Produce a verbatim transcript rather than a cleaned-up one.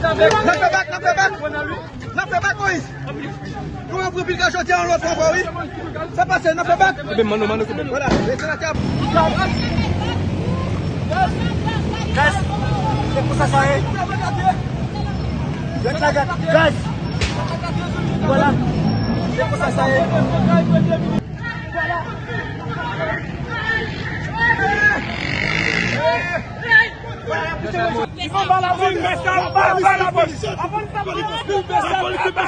N ap fè bak, n ap fè bak. N ap fè bak, Moyiz. Nou pran pil ka jodi a, yon lòt fwa ankò, wi. Sa pase, n ap fè bak. Ebyen, mano, mano, koube. Vwala, e se la k ap. Guys, se konsa sa ye. Gaz. Vwala. Se konsa sa ye. Vwala. Anba lapolis! Anba lapolis!